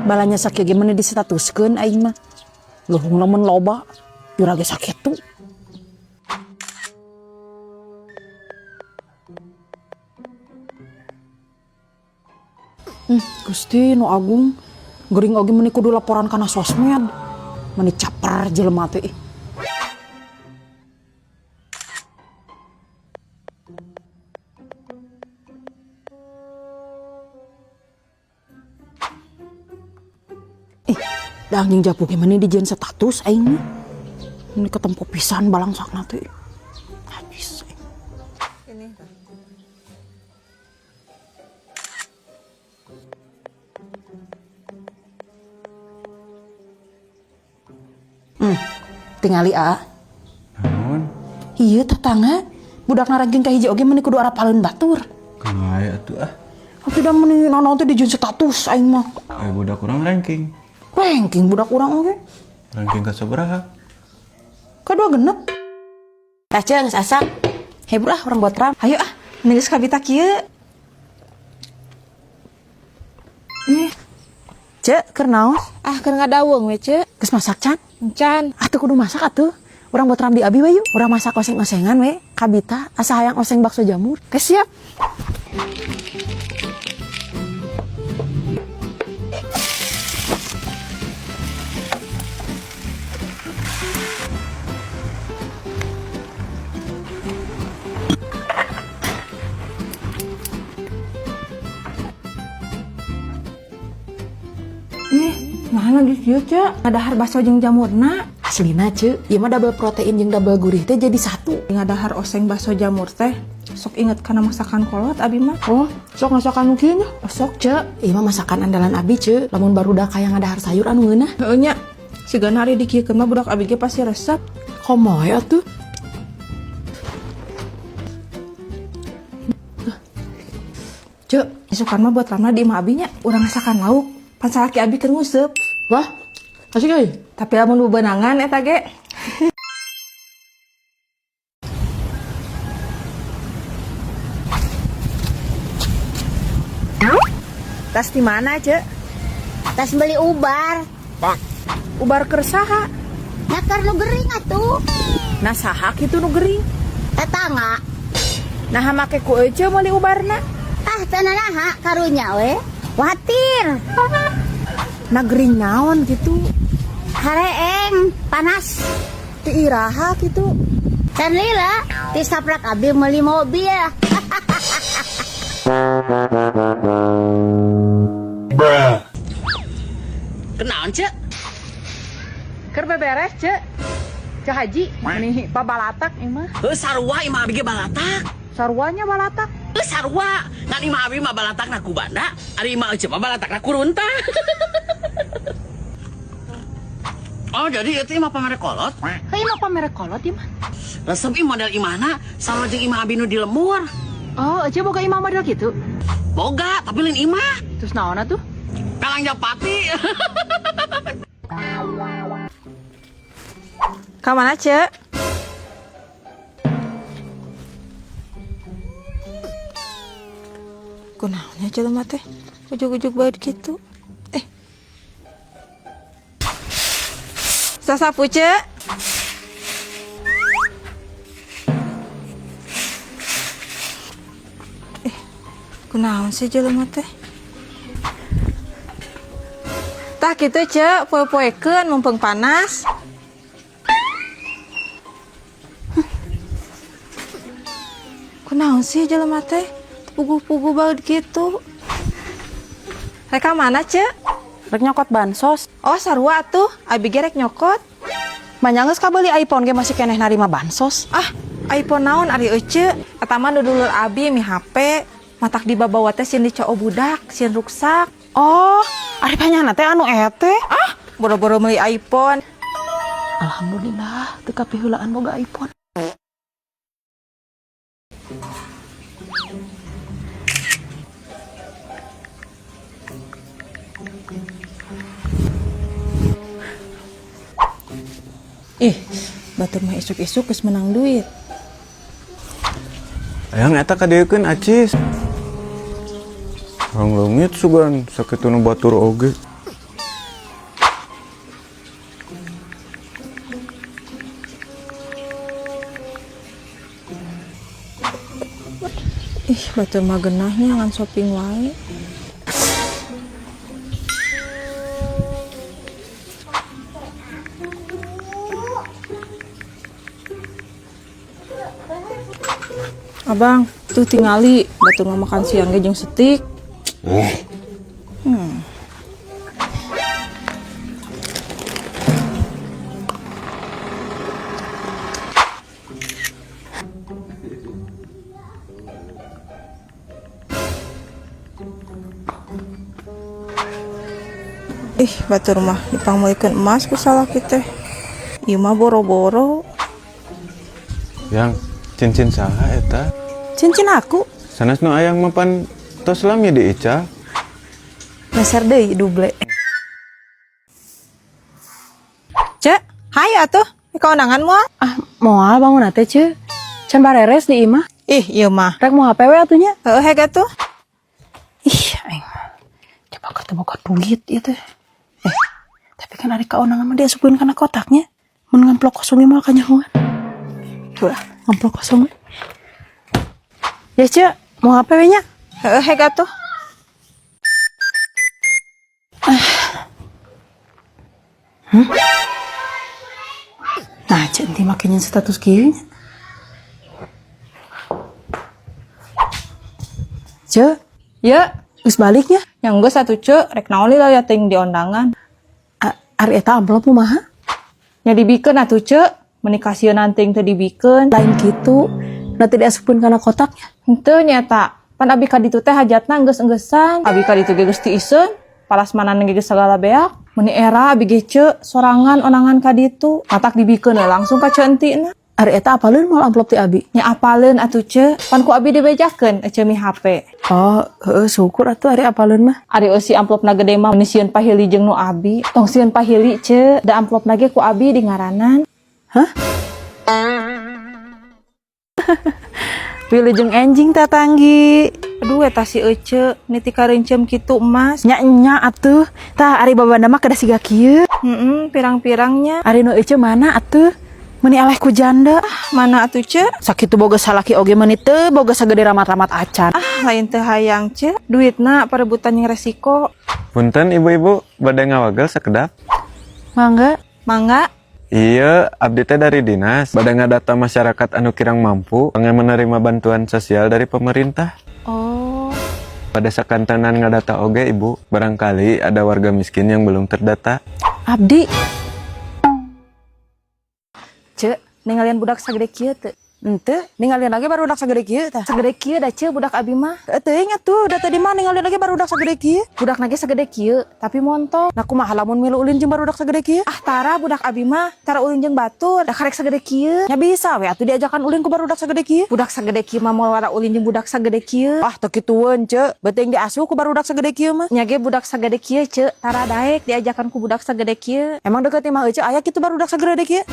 Balanya sakieu ge meni disetatuskeun aing mah. Luhung lamun loba, jura ge sakitu. Gusti nu agung, gering oge meni kudu laporan kana sosmed. Meni caper jelema teh ih. Ih, da anjing japu ge meni dijieun status aing mah. Meni ketempo pisan balangsakna teh. Najis aing. Ini. Tingali a. Naon? Iya tetangga, budakna ranking ka hiji oge meni kudu arapaleun batur. Kumaha atuh ah? Tapi da meni nanaon teh dijieun status aing mah. Eh budak urang ranking. Ranking budak urang oge. Ranking ka sabaraha? Kadua genep. Tah ceung geus asak. Hebur ah urang botram. Hayu ah, meni geus kabita kieu. Ih, Cek, keur naon? Ah keur ngadaweung we, Cek. Geus masak can? Encan. Atuh kudu masak atuh. Urang botram di abi we yuk. Urang masak oseng-osengan we. Kabita asa hayang oseng bakso jamur. Geus siap. Ih, naha di dieu, Cek? Ngadahar bakso jeung jamurna. Aslina, Cek, ieu mah double protein jeung double gurih teh jadi satu. Ngadahar oseng bakso jamur teh sok inget kana masakan kolot abi mah. Oh, sok masakan nu kieu nya? Oh, sok, Cek. Ieu mah masakan andalan abi, Cek. Lamun barudak hayang ngadahar sayur anu ngeunah. Heueuh nya. Sigana ari dikieukeun mah budak abi ge pasti resep. Komo we atuh. Cek, Isukan mah buat ramna di imah abi nya, urang masakan lauk. Pan salaki abi keur nguseup. Wah, asik euy. Tapi lamun bebenangan eta ge. Tas di mana, Cek? Tas beli ubar. Ubar keur saha? Nakar nu gering atuh. Nah saha kitu nu gering? Tetangga. Nah make ku ece meuli ubarna. Ah, teu nanaha karunya we. Watir. Nah gering naon gitu? Hareeng panas. Ti iraha kitu. Can lila ti saprak abi meuli mobil. Kenaon, Cek? Keur beberes, Cek. Cek Haji, nih pabalatak ieu mah. Heuh sarua imah abi ge balatak. Saruanya balatak. Heuh sarua. Ngan imah abi mah balatakna ku banda, ari imah ece mah balatakna ku runtah. Oh, jadi itu imah pamere kolot? Heuh imah pamere kolot ieu mah. Resep ieu model imahna sama jeung imah abi nu di lembur. Oh, ece boga imah model kitu? Boga, tapi lain imah. Terus naon atuh? Kalang Japati. Ka mana, Cek? Kunaonnya jelema teh? Ujug-ujug bae kitu. Sasapu, Cek. Kunaon sih jelema teh? Tah kitu, Cek, poe-poekeun mumpung panas. Kunaon sih jelema teh? Puguh-puguh baut gitu. Rek ka mana, Cek? Rek nyokot bansos. Oh, sarua atuh. Abi ge rek nyokot. Manya geus kabeuli iPhone ge masih keneh narima bansos. Ah, iPhone naon ari ece? Eta mah nu dulur abi mi HP. Matak dibabawa teh sieun dicoo budak, sieun ruksak. Oh, ari panyana teh anu ete. Ah, boro-boro meuli iPhone. Alhamdulillah, teu kapiheulaan boga iPhone. Ih, batur mah isuk-isuk geus menang duit. Ayang eta kadeukeun acis. Urang leungit sugan sakitu nu batur oge. Ih, batur mah geunahnya ngan shopping wae. Abang, tuh tingali batur mah makan siang ge jeung setik. Ih, batur mah dipangmeulikeun emas ku salaki teh. Ieu mah boro-boro. Yang cincin saha eta? Cincin aku. Sanes nu ayang mah pan tos lami di Ica. Meser deui duble. Cek, hayu atuh. Kaonangan moal? Ah, moal bangun teh ce. Can bareres di imah. Ih, ieu mah. Rek mau HP we atuh nya. Heuh heg atuh. Ih, aing mah. Coba ketemu boga duit ieu teh. Eh, tapi kan ari kaonangan mah diasupkeun kana kotaknya. Mun ngamplok kosong moal kanyahoan. Tuh lah, ngamplok kosong we. Ya, Ce, mau HP we nya? Heuh heg atuh. Nah, Ce, enti make nyen status kieu nya. Ce, Ya, geus baliknya. yang geus atuh ce, rek naon lila ya teuing di ondangan. Ari eta amplop kumaha? Nya dibikeun atuh ce, meuni kasieun teuing teu dibikeun. Lain kitu, nanti diasupkeun kana kotaknya. Henteu nyata. Pan abi ka ditu teh hajatna geus-engeusan. Abi ka ditu ge geus tiiseun. Palasmanan ge geus sagala beak. Meuni era abi ge ce sorangan onangan ka ditu. Matak dibikeun we langsung ka ce entina. Ari eta apaleun moal amplop ti abi? Nya apaleun atuh ce, pan ku abi dibejakeun ece mi HP. Oh, heeh syukur atuh ari apaleun mah. Ari eusi amplopna gede mah meuni sieun pahili jeung nu abi. Tong sieun pahili ce, da amplopna ge ku abi di ngaranan. Hah? Wilujeng enjing tatanggi. Aduh eta si ece, niti karencem kitu emas. Nya nya atuh. Tah ari babanda mah kedah siga kieu. Heeh, pirang-pirangnya. Ari nu ece mana atuh? Meuni eleh ku janda. Mana atuh ce? Sakitu boga salaki oge meuni teu boga sagede ramat-ramat acan. Ah, lain teu hayang ce. Duitna perebutan yang resiko. Punten ibu-ibu, bade ngawagel sakedap. Mangga. Mangga. Iya, abdi teh dari dinas. Bade ngadata masyarakat anu kirang mampu, pengen menerima bantuan sosial dari pemerintah. Oh, Pada sakantenan ngadata oge ibu, barangkali ada warga miskin yang belum terdata. Abdi. ce, ningalian budak sagede kieu teu. Henteu, ningalian lagi barudak sagede kieu tah. Sagede kieu da ce budak abi mah. Teuing atuh, da tadi mah ningalian lagi barudak sagede kieu. Budak nage sagede kieu, tapi montok. Nah kumaha lamun milu ulin jeung barudak sagede kieu? Ah, tara budak abi mah, tara ulin jeung batur, da karek sagede kieu. Nya bisa we atuh diajakan ulin ku barudak sagede kieu. Budak sagede kieu mah moal wara ulin jeung budak sagede kieu. Ah, teu kitueun, ce. Beuteung diasuh ku barudak sagede kieu mah. Nya ge budak sagede kieu ce, tara daek diajakan ku budak sagede kieu. Emang deket imah ece aya kitu barudak sagede kieu?